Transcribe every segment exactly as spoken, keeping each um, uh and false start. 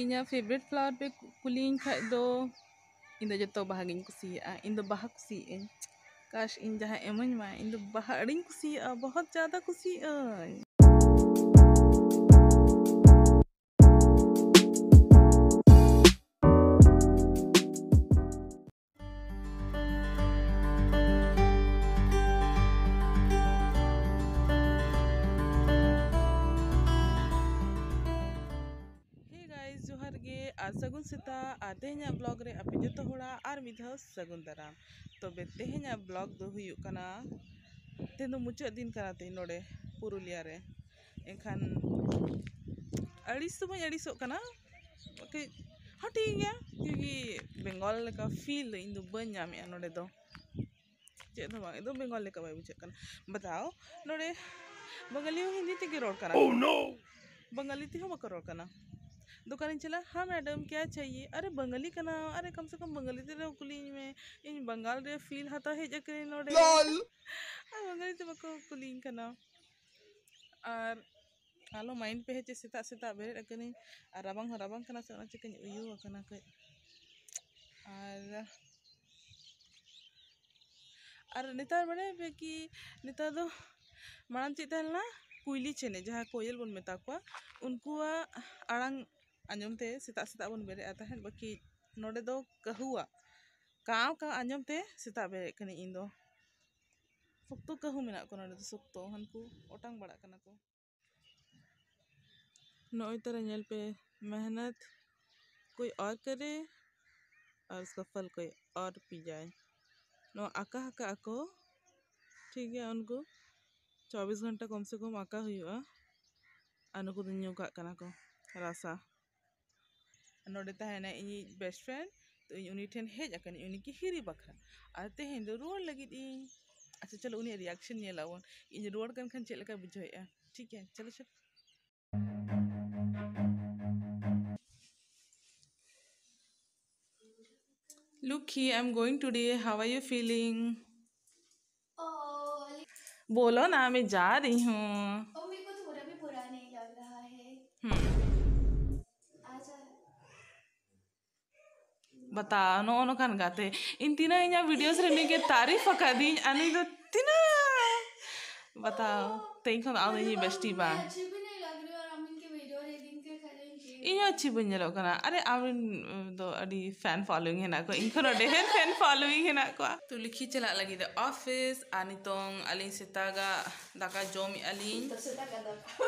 ᱤᱧᱟᱹᱜ favourite flower ᱯᱮ ᱠᱩᱞᱤᱭᱤᱧ ᱠᱷᱟᱡ ᱫᱚ, ᱤᱧ ᱫᱚ ᱡᱚᱛᱚ ᱵᱟᱦᱟ ᱜᱤᱧ ᱠᱩᱥᱤᱭᱟᱜᱼᱟ᱾ ᱤᱧ ᱫᱚ ᱵᱟᱦᱟ ᱠᱩᱥᱤᱭᱟᱜ ᱟᱹᱧ᱾ ᱠᱟᱥ ᱤᱧ ᱡᱟᱦᱟᱸ ᱮᱢᱟᱹᱧ ᱢᱟ, ᱤᱧ ᱫᱚ ᱵᱟᱦᱟ ᱟᱹᱰᱤᱧ ᱠᱩᱥᱤᱭᱟᱜᱼᱟ, ᱵᱚᱦᱚᱛ ᱡᱟᱫᱟ ᱠᱩᱥᱤᱭᱟᱜ ᱟᱹᱧ᱾ Hey guys, ᱡᱚᱦᱟᱨ ᱜᱮ ᱟᱨ ᱥᱟᱹᱜᱩᱱ ᱥᱮᱛᱟᱜ᱾ ᱟᱨ ᱛᱮᱦᱮᱧᱟᱜ ᱵᱞᱚᱜ ᱨᱮ ᱟᱯᱮ ᱡᱚᱛᱚ ᱦᱚᱲᱟᱜ ᱟᱨ ᱢᱤᱫ ᱫᱷᱟᱣ ᱥᱟᱹᱜᱩᱱ ᱫᱟᱨᱟᱢ᱾ ᱛᱚᱵᱮ ᱛᱮᱦᱮᱧᱟᱜ ᱵᱞᱚᱜ ᱫᱚ ᱦᱩᱭᱩᱜ ᱠᱟᱱᱟ, ᱛᱮᱦᱮᱧ ᱫᱚ ᱢᱩᱪᱟᱹᱫ ᱫᱤᱱ ᱠᱟᱱᱟ ᱛᱤᱧ ᱱᱚᱰᱮ ᱯᱩᱨᱩᱞᱤᱭᱟ ᱨᱮ᱾ ᱮᱱᱠᱷᱟᱱ ᱟᱹᱲᱤᱥ ᱫᱚ ᱵᱟᱹᱧ ᱟᱹᱲᱤᱥᱚᱜ ᱠᱟᱱᱟ, ᱠᱟᱹᱡ ᱦᱚᱸ ᱴᱷᱤᱠ ᱜᱮᱭᱟ, ᱠᱤᱭᱩᱠᱤ ᱵᱮᱝᱜᱚᱞ ᱞᱮᱠᱟ ᱯᱷᱤᱞ ᱤᱧ ᱫᱚ ᱵᱟᱹᱧ ᱧᱟᱢᱮᱜᱼᱟ ᱱᱚᱰᱮ ᱫᱚ᱾ ᱪᱮᱫ ᱦᱚᱸ ᱵᱟᱝ, ᱮᱠᱫᱚᱢ ᱵᱮᱝᱜᱚᱞ ᱞᱮᱠᱟ ᱵᱟᱭ ᱵᱩᱡᱷᱟᱹᱜ ᱠᱟᱱᱟ᱾ ᱵᱟᱛᱟᱣ, ᱱᱚᱰᱮ ᱵᱟᱝᱜᱟᱞᱤ ᱦᱚᱸ ᱦᱤᱱᱫᱤ ᱛᱮᱜᱮ ᱨᱚᱲ ᱠᱟᱱᱟ᱾ Oh no! ᱵᱟᱝᱜᱟᱞᱤ ᱛᱮᱦᱚᱸ ᱵᱟᱠᱚ ᱨᱚᱲ ᱠᱟᱱᱟ᱾ ᱫᱚᱠᱟᱱᱤᱧ ᱪᱟᱞᱟᱜᱼᱟ, "ᱦᱟᱸ ᱢᱮᱰᱟᱢ, ᱠᱭᱟ ᱪᱟᱦᱤᱭᱮ?" ᱟᱨᱮ ᱵᱟᱝᱜᱟᱞᱤ ᱠᱟᱱᱟ, ᱟᱨᱮ ᱠᱚᱢ ᱥᱮ ᱠᱚᱢ ᱵᱟᱝᱜᱟᱞᱤ ᱛᱮ ᱨᱮᱦᱚᱸ ᱠᱩᱞᱤᱭᱤᱧ ᱢᱮ, ᱤᱧ ᱵᱟᱝᱜᱟᱞ ᱨᱮ ᱯᱷᱤᱞ ᱦᱟᱛᱟᱣ ᱦᱮᱡ ᱟᱠᱟᱱᱟᱹᱧ ᱱᱚᱰᱮ᱾ ᱞᱚᱞ! ᱟᱨ ᱵᱟᱝᱜᱟᱞᱤ ᱛᱮ ᱵᱟᱠᱚ ᱠᱩᱞᱤᱭᱤᱧ ᱠᱟᱱᱟ᱾ ᱟᱨ ᱟᱞᱚ ᱢᱟᱭᱤᱱᱰ ᱯᱮ ᱦᱮᱸ ᱪᱮ, ᱥᱮᱛᱟᱜ ᱥᱮᱛᱟᱜ ᱵᱮᱨᱮᱫ ᱟᱠᱟᱱᱟᱹᱧ ᱟᱨ ᱨᱟᱵᱟᱝ ᱦᱚᱸ ᱨᱟᱵᱟᱝ ᱠᱟᱱᱟ ᱥᱮ, ᱚᱱᱟ ᱪᱤᱠᱟᱹᱧ ᱩᱭᱩ ᱟᱠᱟᱱᱟ ᱠᱟᱹᱡ᱾ ᱟᱨ, ᱟᱨ ᱱᱮᱛᱟᱨ ᱵᱟᱲᱟᱭ ᱯᱮ ᱠᱤ, ᱱᱮᱛᱟᱨ ᱫᱚ ᱢᱟᱲᱟᱝ ᱪᱮᱫ ᱛᱟᱦᱮᱸ ᱞᱮᱱᱟ, ᱠᱩᱭᱞᱤ ᱪᱮᱬᱮ, ᱡᱟᱦᱟᱸ ᱠᱳᱭᱮᱞ ᱵᱚᱱ ᱢᱮᱛᱟ ᱠᱚᱣᱟ, ᱩᱱᱠᱩᱣᱟᱜ ᱟᱲᱟᱝ ᱟᱸᱡᱚᱢ ᱛᱮ ᱥᱮᱛᱟᱜ ᱥᱮᱛᱟᱜ ᱵᱚᱱ ᱵᱮᱨᱮᱫᱼᱟ ᱛᱟᱦᱮᱸᱫ, ᱵᱟᱹᱠᱤ ᱱᱚᱰᱮ ᱫᱚ ᱠᱟᱹᱦᱩᱣᱟᱜ ᱠᱟᱣ ᱠᱟᱣ ᱟᱸᱡᱚᱢ ᱛᱮ ᱥᱮᱛᱟᱜ ᱵᱮᱨᱮᱫ ᱠᱟᱹᱱᱟᱹᱧ ᱤᱧ ᱫᱚ᱾ ᱥᱚᱠᱛᱚ ᱠᱟᱹᱦᱩ ᱢᱮᱱᱟᱜ ᱠᱚᱣᱟ ᱱᱚᱰᱮ ᱫᱚ, ᱥᱚᱠᱛᱚ, ᱦᱟᱱᱠᱩ ᱚᱴᱟᱝ ᱵᱟᱲᱟᱜ ᱠᱟᱱᱟ ᱠᱚ᱾ ᱱᱚᱜᱼᱚᱭ ᱛᱟᱨᱟ ᱧᱮᱞ ᱯᱮ, ᱢᱮᱦᱱᱚᱛ ᱠᱳᱭ ᱚᱨ ᱠᱟᱨᱮ ᱟᱨ ᱩᱥᱠᱟ ᱯᱷᱚᱞ ᱠᱳᱭ ᱚᱨ ᱯᱤ ᱡᱟᱭ᱾ ᱱᱚᱣᱟ ᱟᱠᱟ ᱟᱠᱟᱫ ᱟᱠᱚ, ᱴᱷᱤᱠ ᱜᱮᱭᱟ, ᱩᱱᱠᱩ ᱪᱚᱵᱵᱤᱥ ᱜᱷᱚᱱᱴᱟ ᱠᱚᱢ ᱥᱮ ᱠᱚᱢ ᱟᱠᱟ ᱦᱩᱭᱩᱜᱼᱟ᱾ ᱟᱨ ᱱᱩᱠᱩ ᱫᱚ ᱧᱩ ᱠᱟᱜ ᱠᱟᱱᱟ ᱠᱚ ᱨᱟᱥᱟ᱾ ᱱᱚᱰᱮ ᱛᱟᱦᱮᱱᱟᱭ ᱤᱧᱤᱡ ᱵᱮᱥᱴ ᱯᱷᱨᱮᱱᱰ, ᱛᱚ ᱤᱧ ᱩᱱᱤ ᱴᱷᱮᱱ ᱦᱮᱡ ᱟᱠᱟᱱᱟᱹᱧ ᱩᱱᱤ ᱠᱤ ᱦᱤᱨᱤ ᱵᱟᱠᱷᱨᱟ᱾ ᱟᱨ ᱛᱮᱦᱮᱧ ᱫᱚ ᱨᱩᱣᱟᱹᱲ ᱞᱟᱹᱜᱤᱫ ᱤᱧ᱾ ᱟᱪᱪᱷᱟ, ᱪᱚᱞᱚ ᱩᱱᱤᱭᱟᱜ ᱨᱤᱭᱟᱠᱥᱚᱱ ᱧᱮᱞ ᱟᱵᱚᱱ, ᱤᱧ ᱨᱩᱣᱟᱹᱲ ᱠᱟᱱ ᱠᱷᱟᱱ ᱪᱮᱫ ᱞᱮᱠᱟᱭ ᱵᱩᱡᱷᱟᱹᱣᱮᱫᱼᱟ᱾ ᱴᱷᱤᱠ ᱜᱮᱭᱟ, ᱪᱚᱞᱚ ᱪᱚᱞᱚ᱾ Look here, I'm going today. How are you feeling? ओ, बोलो ना, मैं जा रही हूँ। ओ, मेरे को थोड़ा भी बुरा नहीं लग रहा है। हम्म। आजा। ᱵᱟᱛᱟᱣ, ᱱᱚᱜᱼᱚ ᱱᱚᱝᱠᱟᱱ ᱜᱟᱛᱮ᱾ ᱤᱧ ᱛᱤᱱᱟᱹᱜ ᱤᱧᱟᱹᱜ videos ᱨᱮ ᱱᱩᱭ ᱜᱮ ᱛᱟᱹᱨᱤᱯᱷ ᱟᱠᱟᱫᱤᱧ, ᱟᱨ ᱱᱩᱭ ᱫᱚ ᱛᱤᱱᱟᱹᱜ, ᱵᱟᱛᱟᱣ᱾ ᱛᱮ ᱤᱧ ᱠᱷᱚᱱ ᱫᱚ ᱟᱢ ᱫᱚ ᱤᱧᱤᱡ bestie ᱵᱟᱝ᱾ अच्छी भी नहीं लग रही हो और हम इनके video रे दिन के खा जाएंगे। ᱤᱧ ᱦᱚᱸ ᱟᱹᱪᱷᱤ ᱵᱟᱹᱧ ᱧᱮᱞᱚᱜ ᱠᱟᱱᱟ᱾ ᱟᱨᱮ, ᱟᱢ ᱨᱮᱱ, ᱩ, ᱫᱚ ᱟᱹᱰᱤ fan following ᱦᱮᱱᱟᱜ ᱠᱚᱣᱟ, ᱤᱧ ᱠᱷᱚᱱ ᱦᱚᱸ ᱰᱷᱮᱨ fan following ᱦᱮᱱᱟᱜ ᱠᱚᱣᱟ᱾ ᱛᱚ ᱞᱩᱠᱷᱤ ᱪᱟᱞᱟᱜ ᱞᱟᱹᱜᱤᱫ ᱫᱚ office, ᱟᱨ ᱱᱤᱛᱚᱝ ᱟᱹᱞᱤᱧ ᱥᱮᱛᱟᱜᱟᱜ ᱫᱟᱠᱟ ᱡᱚᱢᱮᱜᱼᱟ ᱞᱤᱧ᱾ ᱛᱚ ᱥᱮᱛᱟᱜᱟᱜ ᱫᱟᱠᱟ᱾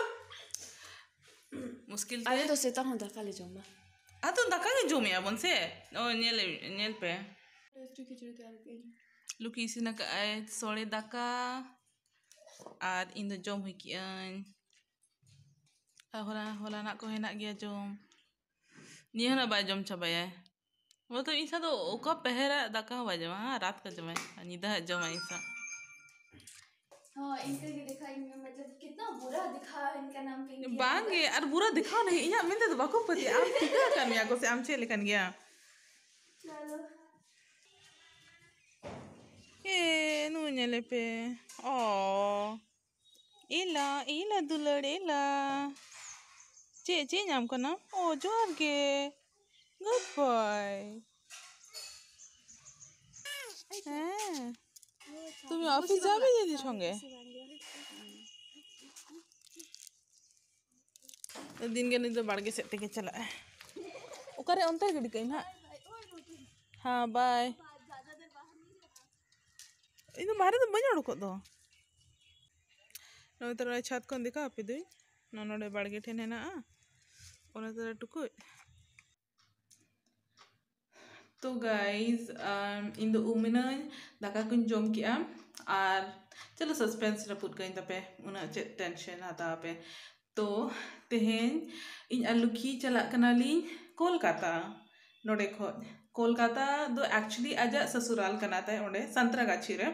ᱢᱩᱥᱠᱤᱞ ᱛᱮ᱾ ᱟᱞᱮ ᱫᱚ ᱥᱮᱛᱟᱜ ᱦᱚᱸ ᱫᱟᱠᱟ ᱞᱮ ᱡᱚᱢᱟ᱾ ᱟᱫᱚ ᱫᱟᱠᱟ ᱜᱮ ᱡᱚᱢᱮᱜᱼᱟ ᱵᱚᱱ ᱥᱮ᱾ ᱚ, ᱧᱮᱞ, ᱧᱮᱞ ᱯᱮ᱾ ᱴᱮᱥᱴᱤ ᱠᱷᱤᱪᱩᱲᱤ ᱛᱮᱭᱟᱨ ᱠᱮᱜᱼᱟᱹᱧ᱾ ᱞᱩᱠᱷᱤ ᱤᱥᱤᱱ ᱟᱠᱟᱫ ᱟᱭ ᱥᱚᱲᱮ ᱫᱟᱠᱟ, ᱟᱨ ᱤᱧ ᱫᱚ ᱡᱚᱢ ᱦᱩᱭ ᱠᱮᱜᱼᱟᱹᱧ᱾ ᱟᱨ ᱦᱚᱞᱟ, ᱦᱚᱞᱟᱱᱟᱜ ᱠᱚ ᱦᱮᱱᱟᱜ ᱜᱮᱭᱟ ᱡᱚᱢ᱾ ᱱᱤᱭᱟᱹ ᱦᱚᱸ ᱱᱟᱜ ᱵᱟᱭ ᱡᱚᱢ ᱪᱟᱵᱟᱭᱟ᱾ ᱢᱚᱛᱞᱚᱵ ᱤᱧ ᱥᱟᱶ ᱫᱚ ᱚᱠᱟ ᱯᱟᱹᱦᱨᱟ ᱫᱟᱠᱟ ᱦᱚᱸ ᱵᱟᱭ ᱡᱚᱢᱟ, ᱦᱮᱸ, ᱨᱟᱛ ᱠᱚ ᱡᱚᱢᱟᱭ, ᱧᱤᱫᱟᱹ ᱦᱟᱸᱜ ᱡᱚᱢᱟᱭ ᱤᱧ ᱥᱟᱶ᱾ ᱦᱚᱸ, ᱤᱱᱠᱟᱹ ᱜᱮ ᱫᱮᱠᱷᱟᱣ ᱤᱧ ᱢᱮ, ᱢᱚᱛᱞᱚᱵ ᱠᱤᱛᱱᱟ ᱵᱩᱨᱟ ᱫᱤᱠᱷᱟᱣ ᱤᱧ ᱠᱟᱱᱟᱢ ᱯᱤᱝᱠᱤ᱾ ᱵᱟᱝ ᱜᱮ, ᱟᱨ ᱵᱩᱨᱟ ᱫᱤᱠᱷᱟᱣ ᱱᱟᱦᱤ, ᱤᱧᱟᱹᱜ ᱢᱮᱱᱛᱮ ᱫᱚ ᱵᱟᱠᱚ ᱯᱟᱹᱛᱭᱟᱹᱜᱼᱟ᱾ ᱟᱢ ᱴᱷᱤᱠᱟᱹ ᱟᱠᱟᱫ ᱢᱮᱭᱟ ᱠᱚ ᱥᱮ ᱟᱢ ᱪᱮᱫ ᱞᱮᱠᱟᱱ ᱜᱮᱭᱟ? ᱪᱚᱞᱚ᱾ ᱮ, ᱱᱩᱭ ᱧᱮᱞᱮ ᱯᱮ᱾ ᱚ᱾ ᱮᱞᱟ, ᱮᱞᱟ ᱫᱩᱞᱟᱹᱲ, ᱮᱞᱟ᱾ ᱪᱮᱫ, ᱪᱮᱫ ᱧᱟᱢ ᱠᱟᱱᱟ? ᱚ, ᱡᱚᱦᱟᱨ ᱜᱮ᱾ Good boy. ᱦᱮᱸ᱾ তুমি office ᱡᱟᱵᱮ ᱡᱤᱡᱤ ᱥᱚᱸᱜᱮ? ᱫᱤᱱ ᱜᱮ ᱱᱩᱭ ᱫᱚ ᱵᱟᱲᱜᱮ ᱥᱮᱫ ᱛᱮᱜᱮ ᱪᱟᱞᱟᱜᱼᱟᱭ᱾ ᱚᱠᱟᱨᱮ? ᱚᱱᱛᱮ ᱨᱮ ᱜᱤᱰᱤ ᱠᱟᱜ ᱟᱹᱧ ᱦᱟᱸᱜ᱾ ᱦᱮᱸ, bye. ᱤᱧ ᱫᱚ ᱵᱟᱦᱨᱮ ᱫᱚ ᱵᱟᱹᱧ ᱩᱰᱩᱠᱚᱜ ᱫᱚ᱾ ᱱᱚᱜᱼᱚᱭ ᱛᱚ ᱱᱚᱜᱼᱚᱭ ᱪᱷᱟᱫᱽ ᱠᱷᱚᱱ ᱫᱮᱠᱷᱟᱣ ᱟᱯᱮ ᱫᱩᱧ᱾ ᱱᱚᱜᱼᱚ ᱱᱚᱰᱮ ᱵᱟᱲᱜᱮ ᱴᱷᱮᱱ ᱦᱮᱱᱟᱜᱼᱟ᱾ ᱚᱱᱟ ᱛᱚ ᱴᱩᱠᱩᱡ᱾ ᱛᱚ guys, ᱟᱢ, ᱤᱧ ᱫᱚ ᱩᱢ ᱮᱱᱟᱹᱧ, ᱫᱟᱠᱟ ᱠᱚᱧ ᱡᱚᱢ ᱠᱮᱜᱼᱟ, ᱟᱨ ᱪᱚᱞᱚ suspense ᱨᱟᱹᱯᱩᱫ ᱠᱟᱹᱧ ᱛᱟᱯᱮ, ᱩᱱᱟᱹᱜ ᱪᱮᱫ tension ᱦᱟᱛᱟᱣ ᱟᱯᱮ᱾ ᱛᱚ ᱛᱮᱦᱮᱧ ᱤᱧ ᱟᱨ ᱞᱩᱠᱷᱤ ᱪᱟᱞᱟᱜ ᱠᱟᱱᱟᱞᱤᱧ ᱠᱳᱞᱠᱟᱛᱟ᱾ ᱱᱚᱰᱮ ᱠᱷᱚᱡ ᱠᱳᱞᱠᱟᱛᱟ ᱫᱚ actually ᱟᱡᱟᱜ ᱥᱚᱥᱩᱨᱟᱞ ᱠᱟᱱᱟ ᱛᱟᱭ, ᱚᱸᱰᱮ ᱥᱟᱱᱛᱨᱟᱜᱟᱪᱷᱤ ᱨᱮ᱾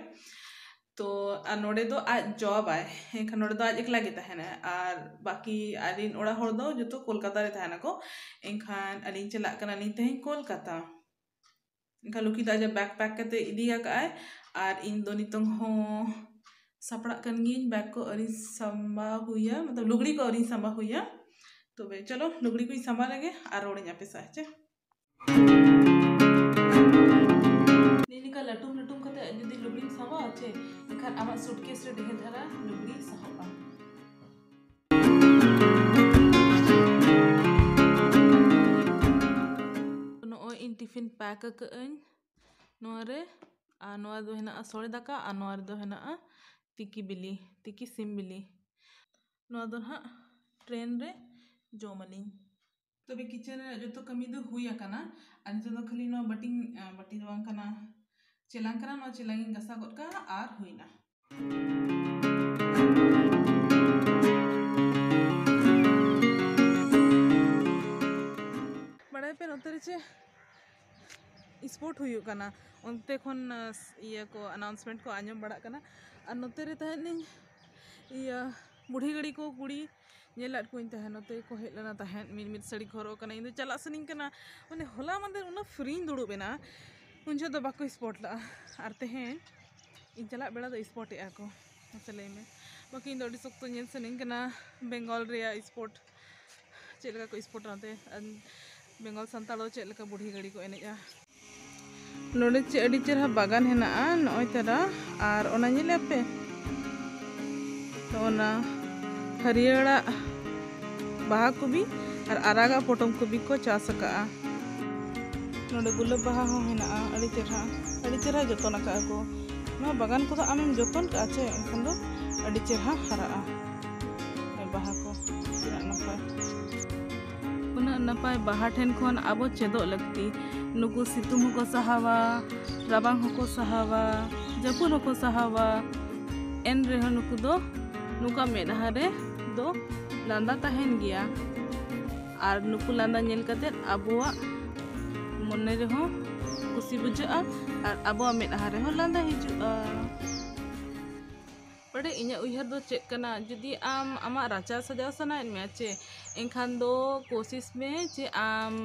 ᱛᱚ ᱟᱨ ᱱᱚᱰᱮ ᱫᱚ ᱟᱡ job ᱟᱭ, ᱮᱱᱠᱷᱟᱱ ᱱᱚᱰᱮ ᱫᱚ ᱟᱡ ᱮᱠᱞᱟ ᱜᱮ ᱛᱟᱦᱮᱱᱟᱭ, ᱟᱨ ᱵᱟᱹᱠᱤ ᱟᱡ ᱨᱮᱱ ᱚᱲᱟᱜ ᱦᱚᱲ ᱫᱚ ᱡᱚᱛᱚ ᱠᱳᱞᱠᱟᱛᱟ ᱨᱮ ᱛᱟᱦᱮᱱᱟᱠᱚ᱾ ᱮᱱᱠᱷᱟᱱ ᱟᱹᱞᱤᱧ ᱪᱟᱞᱟᱜ ᱠᱟᱱᱟᱞᱤᱧ ᱛᱮᱦᱮᱧ ᱠᱳᱞᱠᱟᱛᱟ᱾ ᱮᱱᱠᱷᱟᱱ ᱞᱩᱠᱷᱤ ᱫᱚ ᱟᱡᱟᱜ backpack ᱠᱟᱛᱮ ᱤᱫᱤ ᱟᱠᱟᱫ ᱟᱭ, ᱟᱨ ᱤᱧ ᱫᱚ ᱱᱤᱛᱚᱝ ᱦᱚᱸ ᱥᱟᱯᱲᱟᱜ ᱠᱟᱱ ᱜᱤᱭᱟᱹᱧ, bag ᱠᱚ ᱟᱹᱣᱨᱤᱧ ᱥᱟᱢᱵᱟ ᱦᱩᱭᱟ, ᱢᱚᱛᱞᱚᱵ ᱞᱩᱜᱽᱲᱤ ᱠᱚ ᱟᱹᱣᱨᱤᱧ ᱥᱟᱢᱵᱟ ᱦᱩᱭᱟ᱾ ᱛᱚᱵᱮ ᱪᱚᱞᱚ ᱞᱩᱜᱽᱲᱤ ᱠᱚᱧ ᱥᱟᱢᱵᱟ ᱞᱮᱜᱮ ᱟᱨ ᱨᱚᱲᱤᱧ ᱟᱯᱮ ᱥᱟᱶ, ᱦᱮᱸ ᱪᱮ? ᱱᱤᱭᱟᱹ ᱞᱮᱠᱟ ᱞᱟᱹᱴᱩᱢ ᱞᱟᱹᱴᱩᱢ ᱠᱟᱛᱮ ᱡᱩᱫᱤ ᱞᱩᱜᱽᱲᱤᱢ ᱥᱟᱵᱟ ᱪᱮ, ᱮᱱᱠᱷᱟᱱ ᱟᱢᱟᱜ ᱥᱩᱴᱠᱮᱥ ᱨᱮ ᱰᱷᱮᱨ ᱫᱷᱟᱨᱟ ᱞᱩᱜᱽᱲᱤ ᱥᱟᱦᱚᱵᱼᱟ᱾ ᱱᱚᱜᱼᱚᱭ ᱤᱧ ᱴᱤᱯᱷᱤᱱ ᱯᱮᱠ ᱟᱠᱟᱫ ᱟᱹᱧ ᱱᱚᱣᱟ ᱨᱮ, ᱟᱨ ᱱᱚᱣᱟ ᱫᱚ ᱦᱮᱱᱟᱜᱼᱟ ᱥᱚᱲᱮ ᱫᱟᱠᱟ, ᱟᱨ ᱱᱚᱣᱟ ᱨᱮᱫᱚ ᱦᱮᱱᱟᱜᱼᱟ ᱛᱤᱠᱤ ᱵᱤᱞᱤ, ᱛᱤᱠᱤ ᱥᱤᱢ ᱵᱤᱞᱤ᱾ ᱱᱚᱣᱟ ᱫᱚ ᱱᱟᱦᱟᱜ ᱴᱨᱮᱱ ᱨᱮ ᱡᱚᱢ ᱟᱹᱞᱤᱧ᱾ ᱛᱚᱵᱮ ᱠᱤᱪᱮᱱ ᱨᱮᱱᱟᱜ ᱡᱚᱛᱚ ᱠᱟᱹᱢᱤ ᱫᱚ ᱦᱩᱭ ᱟᱠᱟᱱᱟ, ᱟᱨ ᱱᱤᱛᱚᱜ ᱫᱚ ᱠᱷᱟᱹᱞᱤ ᱱᱚᱣᱟ ᱵᱟᱹᱴᱤᱧ, ᱟᱸ, ᱵᱟᱹᱴᱤ ᱫᱚ ᱵᱟᱝ ᱠᱟᱱᱟ, ᱪᱮᱞᱟᱝ ᱠᱟᱱᱟ, ᱱᱚᱣᱟ ᱪᱮᱞᱟᱝ ᱤᱧ ᱜᱟᱥᱟᱣ ᱜᱚᱫ ᱠᱟᱜᱼᱟ ᱟᱨ ᱦᱩᱭᱱᱟ᱾ ᱵᱟᱲᱟᱭ ᱯᱮ ᱱᱚᱛᱮ ᱨᱮ ᱪᱮ ᱥᱯᱳᱨᱴ ᱦᱩᱭᱩᱜ ᱠᱟᱱᱟ, ᱚᱱᱛᱮ ᱠᱷᱚᱱ, ᱟᱸ, ᱤᱭᱟᱹ ᱠᱚ ᱟᱱᱟᱣᱩᱱᱥᱢᱮᱱᱴ ᱠᱚ ᱟᱸᱡᱚᱢ ᱵᱟᱲᱟᱜ ᱠᱟᱱᱟ᱾ ᱟᱨ ᱱᱚᱛᱮ ᱨᱮ ᱛᱟᱦᱮᱸᱫ ᱞᱤᱧ ᱤᱭᱟᱹ ᱵᱩᱲᱦᱤ ᱜᱟᱹᱲᱤ ᱠᱚ ᱠᱩᱲᱤ ᱧᱮᱞ ᱟᱫ ᱠᱚᱣᱟᱹᱧ ᱛᱟᱦᱮᱸᱫ, ᱱᱚᱛᱮ ᱠᱚ ᱦᱮᱡ ᱞᱮᱱᱟ ᱛᱟᱦᱮᱸᱫ, ᱢᱤᱫ ᱢᱤᱫ ᱥᱟᱹᱲᱤ ᱠᱚ ᱦᱚᱨᱚᱜ ᱠᱟᱱᱟ᱾ ᱤᱧ ᱫᱚ ᱪᱟᱞᱟᱜ ᱥᱟᱱᱟᱧ ᱠᱟᱱᱟ, ᱢᱟᱱᱮ ᱦᱚᱞᱟ ᱢᱟᱫᱷᱮᱨ ᱩᱱᱟᱹᱜ ᱯᱷᱨᱤᱧ ᱫᱩᱲᱩᱵ ᱮᱱᱟ, ᱩᱱ ᱡᱚᱦᱚᱜ ᱫᱚ ᱵᱟᱠᱚ ᱥᱯᱚᱴ ᱞᱟᱜᱼᱟ᱾ ᱟᱨ ᱛᱮᱦᱮᱧ ᱤᱧ ᱪᱟᱞᱟᱜ ᱵᱮᱲᱟ ᱫᱚ ᱥᱯᱚᱴ ᱮᱫᱼᱟ ᱠᱚ, ᱢᱟᱥᱮ ᱞᱟᱹᱭ ᱢᱮ᱾ ᱵᱟᱠᱤ ᱤᱧ ᱫᱚ ᱟᱹᱰᱤ ᱥᱚᱠᱛᱚ ᱧᱮᱞ ᱥᱟᱱᱟᱧ ᱠᱟᱱᱟ ᱵᱮᱝᱜᱚᱞ ᱨᱮᱭᱟᱜ ᱥᱯᱚᱴ, ᱪᱮᱫ ᱞᱮᱠᱟ ᱠᱚ ᱥᱯᱚᱴ ᱚᱱᱛᱮ, ᱟᱨ ᱵᱮᱝᱜᱚᱞ ᱥᱟᱱᱛᱟᱲ ᱫᱚ ᱪᱮᱫ ᱞᱮᱠᱟ ᱵᱩᱲᱦᱤ ᱜᱟᱹᱲᱤ ᱠᱚ ᱮᱱᱮᱡᱼᱟ᱾ ᱱᱚᱰᱮ ᱪᱮᱫ ᱟᱹᱰᱤ ᱪᱮᱦᱨᱟ ᱵᱟᱜᱟᱱ ᱦᱮᱱᱟᱜᱼᱟ, ᱱᱚᱜᱼᱚᱭ ᱛᱟᱨᱟ᱾ ᱟᱨ ᱚᱱᱟ ᱧᱮᱞᱮᱫ ᱯᱮ, ᱱᱚᱜᱼᱚ ᱱᱟ ᱦᱟᱹᱨᱭᱟᱹᱲᱟᱜ ᱵᱟᱦᱟ ᱠᱚᱵᱤ ᱟᱨ ᱟᱨᱟᱜᱟᱜ ᱯᱚᱴᱚᱢ ᱠᱚᱵᱤ ᱠᱚ ᱪᱟᱥ ᱟᱠᱟᱜᱼᱟ᱾ ᱱᱚᱰᱮ ᱜᱩᱞᱟᱹᱵ ᱵᱟᱦᱟ ᱦᱚᱸ ᱦᱮᱱᱟᱜᱼᱟ, ᱟᱹᱰᱤ ᱪᱮᱦᱨᱟ, ᱟᱹᱰᱤ ᱪᱮᱦᱨᱟ ᱡᱚᱛᱚᱱ ᱟᱠᱟᱜᱼᱟ ᱠᱚ᱾ ᱱᱚᱣᱟ ᱵᱟᱜᱟᱱ ᱠᱚᱫᱚ ᱟᱢᱮᱢ ᱡᱚᱛᱚᱱ ᱠᱟᱜᱼᱟ ᱪᱮ, ᱮᱱᱠᱷᱟᱱ ᱫᱚ ᱟᱹᱰᱤ ᱪᱮᱦᱨᱟ ᱦᱟᱨᱟᱜᱼᱟ᱾ ᱵᱟᱦᱟ ᱠᱚ ᱛᱤᱱᱟᱹᱜ ᱱᱟᱯᱟᱭ᱾ ᱩᱱᱟᱹᱜ ᱱᱟᱯᱟᱭ ᱵᱟᱦᱟ ᱴᱷᱮᱱ ᱠᱷᱚᱱ ᱟᱵᱚ ᱪᱮᱫᱚᱜ ᱞᱟᱹᱠᱛᱤ᱾ ᱱᱩᱠᱩ ᱥᱤᱛᱩᱝ ᱦᱚᱸᱠᱚ ᱥᱟᱦᱟᱣᱟ, ᱨᱟᱵᱟᱝ ᱦᱚᱸᱠᱚ ᱥᱟᱦᱟᱣᱟ, ᱡᱟᱹᱯᱩᱫ ᱦᱚᱸᱠᱚ ᱥᱟᱦᱟᱣᱟ᱾ ᱮᱱ ᱨᱮᱦᱚᱸ ᱱᱩᱠᱩ ᱫᱚ, ᱱᱩᱠᱩᱣᱟᱜ ᱢᱮᱫᱦᱟ ᱨᱮ ᱫᱚ ᱞᱟᱸᱫᱟ ᱛᱟᱦᱮᱱ ᱜᱮᱭᱟ᱾ ᱟᱨ ᱱᱩᱠᱩ ᱞᱟᱸᱫᱟ ᱧᱮᱞ ᱠᱟᱛᱮᱫ ᱟᱵᱚᱣᱟᱜ ᱢᱚᱱᱮ ᱨᱮᱦᱚᱸ ᱠᱩᱥᱤ ᱵᱩᱡᱷᱟᱹᱜᱼᱟ ᱟᱨ ᱟᱵᱚᱣᱟᱜ ᱢᱮᱫᱦᱟ ᱨᱮᱦᱚᱸ ᱞᱟᱸᱫᱟ ᱦᱤᱡᱩᱜᱼᱟ᱾ ᱵᱟᱲᱮ, ᱤᱧᱟᱹᱜ ᱩᱭᱦᱟᱹᱨ ᱫᱚ ᱪᱮᱫ ᱠᱟᱱᱟ, ᱡᱩᱫᱤ ᱟᱢ ᱟᱢᱟᱜ ᱨᱟᱪᱟ ᱥᱟᱡᱟᱣ ᱥᱟᱱᱟᱭᱮᱫ ᱢᱮᱭᱟ ᱪᱮ, ᱮᱱᱠᱷᱟᱱ ᱫᱚ ᱠᱳᱥᱤᱥ ᱢᱮ ᱡᱮ ᱟᱢ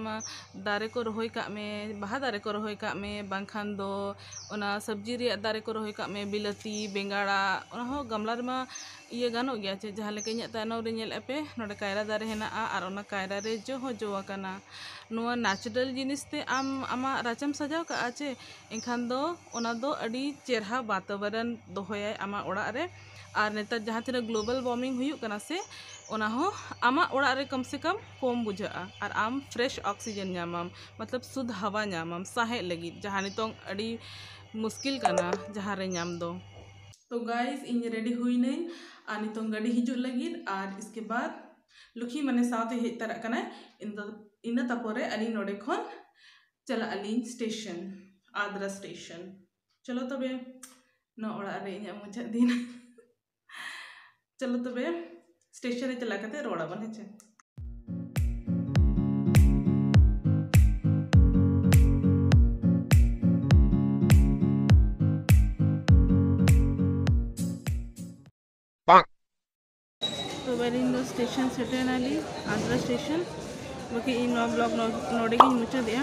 ᱫᱟᱨᱮ ᱠᱚ ᱨᱚᱦᱚᱭ ᱠᱟᱜ ᱢᱮ, ᱵᱟᱦᱟ ᱫᱟᱨᱮ ᱠᱚ ᱨᱚᱦᱚᱭ ᱠᱟᱜ ᱢᱮ, ᱵᱟᱝᱠᱷᱟᱱ ᱫᱚ ᱚᱱᱟ ᱥᱚᱵᱽᱡᱤ ᱨᱮᱭᱟᱜ ᱫᱟᱨᱮ ᱠᱚ ᱨᱚᱦᱚᱭ ᱠᱟᱜ ᱢᱮ, ᱵᱤᱞᱟᱹᱛᱤ, ᱵᱮᱸᱜᱟᱲ ᱟᱲᱟᱜ, ᱚᱱᱟ ᱦᱚᱸ ᱜᱟᱢᱞᱟ ᱨᱮᱢᱟ ᱤᱭᱟᱹ ᱜᱟᱱᱚᱜ ᱜᱮᱭᱟ ᱪᱮ᱾ ᱡᱟᱦᱟᱸ ᱞᱮᱠᱟ ᱤᱧᱟᱹᱜ ᱛᱟᱭᱱᱚᱢ ᱨᱮ ᱧᱮᱞᱮᱫ ᱯᱮ, ᱱᱚᱰᱮ ᱠᱟᱭᱨᱟ ᱫᱟᱨᱮ ᱦᱮᱱᱟᱜᱼᱟ ᱟᱨ ᱚᱱᱟ ᱠᱟᱭᱨᱟ ᱨᱮ ᱡᱚ ᱦᱚᱸ ᱡᱚ ᱟᱠᱟᱱᱟ᱾ ᱱᱚᱣᱟ natural ᱡᱤᱱᱤᱥ ᱛᱮ ᱟᱢ ᱟᱢᱟᱜ ᱨᱟᱪᱟᱢ ᱥᱟᱡᱟᱣ ᱠᱟᱜᱼᱟ ᱪᱮ, ᱮᱱᱠᱷᱟᱱ ᱫᱚ ᱚᱱᱟ ᱫᱚ ᱟᱹᱰᱤ ᱪᱮᱨᱦᱟ ᱵᱟᱛᱟᱵᱚᱨᱚᱱ ᱫᱚᱦᱚᱭᱟᱭ ᱟᱢᱟᱜ ᱚᱲᱟᱜ ᱨᱮ᱾ ᱟᱨ ᱱᱮᱛᱟᱨ ᱡᱟᱦᱟᱸ ᱛᱤᱱᱟᱹᱜ global warming ᱦᱩᱭᱩᱜ ᱠᱟᱱᱟ ᱥᱮ, ᱚᱱᱟ ᱦᱚᱸ ᱟᱢᱟᱜ ᱚᱲᱟᱜ ᱨᱮ ᱠᱚᱢ ᱥᱮ ᱠᱚᱢ ᱠᱚᱢ ᱵᱩᱡᱷᱟᱹᱜᱼᱟ ᱟᱨ ᱟᱢ fresh oxygen ᱧᱟᱢᱟᱢ, ᱢᱚᱛᱞᱚᱵ ᱥᱩᱫᱷ ᱦᱟᱣᱟ ᱧᱟᱢᱟᱢ ᱥᱟᱦᱮᱫ ᱞᱟᱹᱜᱤᱫ, ᱡᱟᱦᱟᱸ ᱱᱤᱛᱚᱝ ᱟᱹᱰᱤ ᱢᱩᱥᱠᱤᱞ ᱠᱟᱱᱟ ᱡᱟᱦᱟᱸ ᱨᱮ ᱧᱟᱢ ᱫᱚ᱾ ᱛᱚ guys, ᱤᱧ ready ᱦᱩᱭᱱᱟᱹᱧ ᱟᱨ ᱱᱤᱛᱚᱝ ᱜᱟᱹᱰᱤ ᱦᱤᱡᱩᱜ ᱞᱟᱹᱜᱤᱫ, ᱟᱨ ᱤᱥᱠᱮ ᱵᱟᱫ ᱞᱩᱠᱷᱤ ᱢᱟᱱᱮ ᱥᱟᱶᱛᱮ ᱦᱮᱡ ᱛᱟᱨᱟᱜ ᱠᱟᱱᱟᱭ᱾ ᱤᱱᱟᱹ ᱤᱱᱟᱹ ᱛᱟᱯᱚᱨᱮ ᱟᱹᱞᱤᱧ ᱱᱚᱰᱮ ᱠᱷᱚᱱ ᱪᱟᱞᱟᱜ ᱟᱹᱞᱤᱧ station, ᱟᱫᱽᱨᱟ station᱾ ᱪᱚᱞᱚ ᱛᱚᱵᱮ, ᱱᱚᱣᱟ ᱚᱲᱟᱜ ᱨᱮ ᱤᱧᱟᱹᱜ ᱢᱩᱪᱟᱹᱫ ᱫᱤᱱ᱾ ᱪᱚᱞᱚ ᱛᱚᱵᱮ, station ᱨᱮ ᱪᱟᱞᱟᱣ ᱠᱟᱛᱮ ᱨᱚᱲ ᱟᱵᱚᱱ, ᱦᱮᱸ ᱪᱮ? ᱛᱚᱵᱮ ᱟᱹᱞᱤᱧ ᱫᱚ station ᱥᱮᱴᱮᱨ ᱮᱱᱟᱞᱤᱧ, ᱟᱫᱽᱨᱟ station᱾ ᱵᱟᱠᱤ ᱤᱧ ᱱᱚᱣᱟ vlog ᱱᱚ-, ᱱᱚᱰᱮ ᱜᱤᱧ ᱢᱩᱪᱟᱹᱫᱮᱜᱼᱟ᱾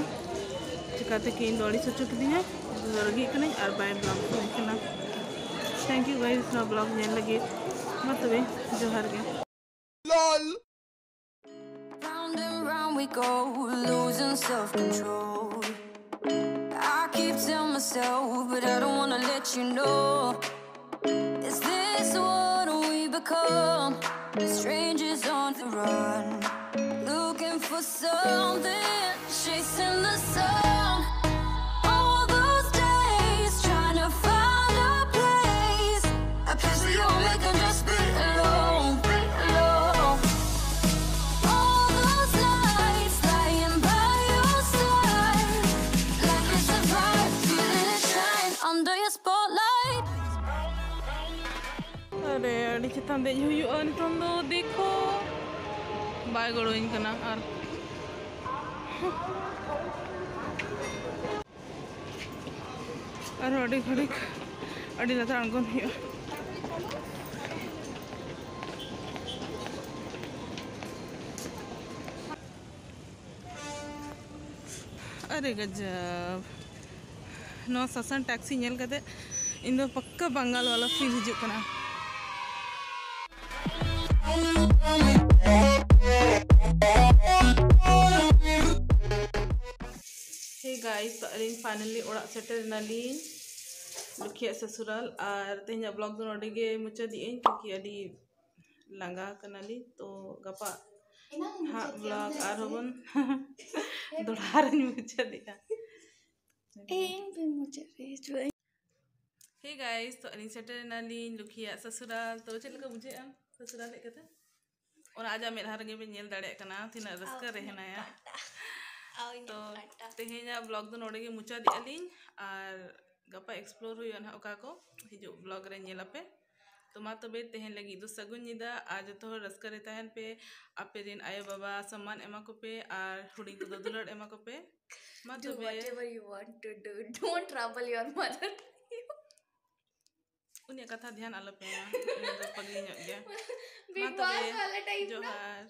ᱪᱤᱠᱟᱹᱛᱮ ᱠᱤ ᱤᱧ ᱫᱚ ᱟᱹᱲᱤᱥ ᱦᱚᱪᱚ ᱠᱤᱫᱤᱧᱟ, ᱤᱧ ᱫᱚ ᱨᱟᱹᱜᱤᱜ ᱠᱟᱹᱱᱟᱹᱧ ᱟᱨ ᱵᱟᱭ vlog ᱥᱟᱱᱟᱧ ᱠᱟᱱᱟ᱾ Thank you guys ᱱᱚᱣᱟ vlog ᱧᱮᱞ ᱞᱟᱹᱜᱤᱫ᱾ ᱢᱟ ᱛᱚᱵᱮ, ᱡᱚᱦᱟᱨ ᱜᱮ᱾ Round and round we go, losing self-control. I keep telling myself, but I don't wanna let you know. Is this what we become? Strangers on the run, looking for something, chasing the sun. All those days trying to find a place, a place where you and me can just be alone, be alone. All those nights lying by your side, like it's a vibe, feeling it shine under your spotlight. ᱟᱨᱮ, ᱟᱹᱰᱤ ᱪᱮᱛᱟᱱ ᱫᱮᱡ ᱦᱩᱭᱩᱜᱼᱟ ᱱᱤᱛᱚᱝ ᱫᱚ, ᱫᱮᱠᱷᱚ᱾ ᱵᱟᱭ ᱜᱚᱲᱚᱣᱟᱹᱧ ᱠᱟᱱᱟ ᱟᱨ ᱟᱨᱦᱚᱸ ᱟᱹᱰᱤ ᱜᱷᱟᱹᱲᱤᱠ ᱟᱹᱰᱤ ᱞᱟᱛᱟᱨ ᱟᱬᱜᱚᱱ ᱦᱩᱭᱩᱜᱼᱟ᱾ ᱟᱨᱮ ᱜᱟᱡᱟᱵ, ᱱᱚᱣᱟ ᱥᱟᱥᱟᱱ ᱴᱮᱠᱥᱤ ᱧᱮᱞ ᱠᱟᱛᱮ ᱤᱧ ᱫᱚ ᱯᱟᱠᱠᱟ ᱵᱟᱝᱜᱟᱞ ᱣᱟᱞᱟ ᱯᱷᱤᱞ ᱦᱤᱡᱩᱜ ᱠᱟᱱᱟ᱾ Hey guys, ᱛᱚ ᱟᱹᱞᱤᱧ finally ᱚᱲᱟᱜ ᱥᱮᱴᱮᱨ ᱮᱱᱟᱞᱤᱧ ᱞᱩᱠᱷᱤᱭᱟᱜ ᱥᱚᱥᱩᱨᱟᱞ᱾ ᱟᱨ ᱛᱮᱦᱮᱧᱟᱜ vlog ᱫᱚ ᱱᱚᱰᱮ ᱜᱮ ᱢᱩᱪᱟᱹᱫᱮᱜ ᱟᱹᱧ, ᱠᱤᱭᱩᱠᱤ ᱟᱹᱰᱤ ᱞᱟᱸᱜᱟ ᱠᱟᱱᱟᱞᱤᱧ᱾ ᱛᱚ ᱜᱟᱯᱟ ᱦᱟᱸᱜ vlog ᱟᱨᱦᱚᱸ ᱵᱚᱱ ᱫᱚᱲᱦᱟ ᱨᱮᱧ ᱢᱩᱪᱟᱹᱫᱮᱜᱼᱟ᱾ ᱤᱧ ᱵᱟᱹᱧ ᱢᱩᱪᱟᱹᱫ ᱨᱮ ᱦᱤᱡᱩᱜᱼᱟ᱾ Hey guys, ᱛᱚ ᱟᱹᱞᱤᱧ ᱥᱮᱴᱮᱨ ᱮᱱᱟᱞᱤᱧ ᱞᱩᱠᱷᱤᱭᱟᱜ ᱥᱚᱥᱩᱨᱟᱞ᱾ ᱛᱚ ᱪᱮᱫ ᱞᱮᱠᱟ ᱵᱩᱡᱷᱟᱹᱜᱼᱟ ᱥᱚᱥᱩᱨᱟᱞ ᱦᱮᱡ ᱠᱟᱛᱮ? ᱚᱱᱟ ᱟᱡᱟᱜ ᱢᱮᱫᱦᱟ ᱨᱮᱜᱮ ᱵᱮᱱ ᱧᱮᱞ ᱫᱟᱲᱮᱭᱟᱜ ᱠᱟᱱᱟ ᱛᱤᱱᱟᱹᱜ ᱨᱟᱹᱥᱠᱟᱹ ᱨᱮ ᱦᱮᱱᱟᱭᱟ᱾ ᱛᱚ ᱛᱮᱦᱮᱧᱟᱜ vlog ᱫᱚ ᱱᱚᱰᱮ ᱜᱮ ᱢᱩᱪᱟᱹᱫᱮᱜᱼᱟ ᱞᱤᱧ, ᱟᱨ ᱜᱟᱯᱟ explore ᱦᱩᱭᱩᱜᱼᱟ ᱱᱟᱦᱟᱜ ᱚᱠᱟ ᱠᱚ ᱦᱤᱡᱩᱜ vlog ᱨᱮ ᱧᱮᱞ ᱟᱯᱮ᱾ ᱛᱚ ᱢᱟ ᱛᱚᱵᱮ ᱛᱮᱦᱮᱧ ᱞᱟᱹᱜᱤᱫ ᱫᱚ ᱥᱟᱹᱜᱩᱱ ᱧᱤᱫᱟᱹ, ᱟᱨ ᱡᱚᱛᱚ ᱦᱚᱲ ᱨᱟᱹᱥᱠᱟᱹ ᱨᱮ ᱛᱟᱦᱮᱱ ᱯᱮ, ᱟᱯᱮ ᱨᱮᱱ ᱟᱭᱳ ᱵᱟᱵᱟ ᱥᱚᱢᱢᱟᱱ ᱮᱢᱟ ᱠᱚᱯᱮ ᱟᱨ ᱦᱩᱰᱤᱧ ᱠᱚᱫᱚ ᱫᱩᱞᱟᱹᱲ ᱮᱢᱟ ᱠᱚᱯᱮ᱾ ᱢᱟ ᱛᱚᱵᱮ whatever you want to do, don't trouble your mother. ᱩᱱᱤᱭᱟᱜ ᱠᱟᱛᱷᱟ ᱫᱷᱮᱭᱟᱱ ᱟᱞᱚᱯᱮ ᱮᱢᱟ, ᱩᱱᱤ ᱫᱚ ᱯᱟᱜᱽᱞᱤ ᱧᱚᱜ ᱜᱮᱭᱟ᱾ ᱢᱟ ᱛᱚᱵᱮ ᱡᱚᱦᱟᱨ᱾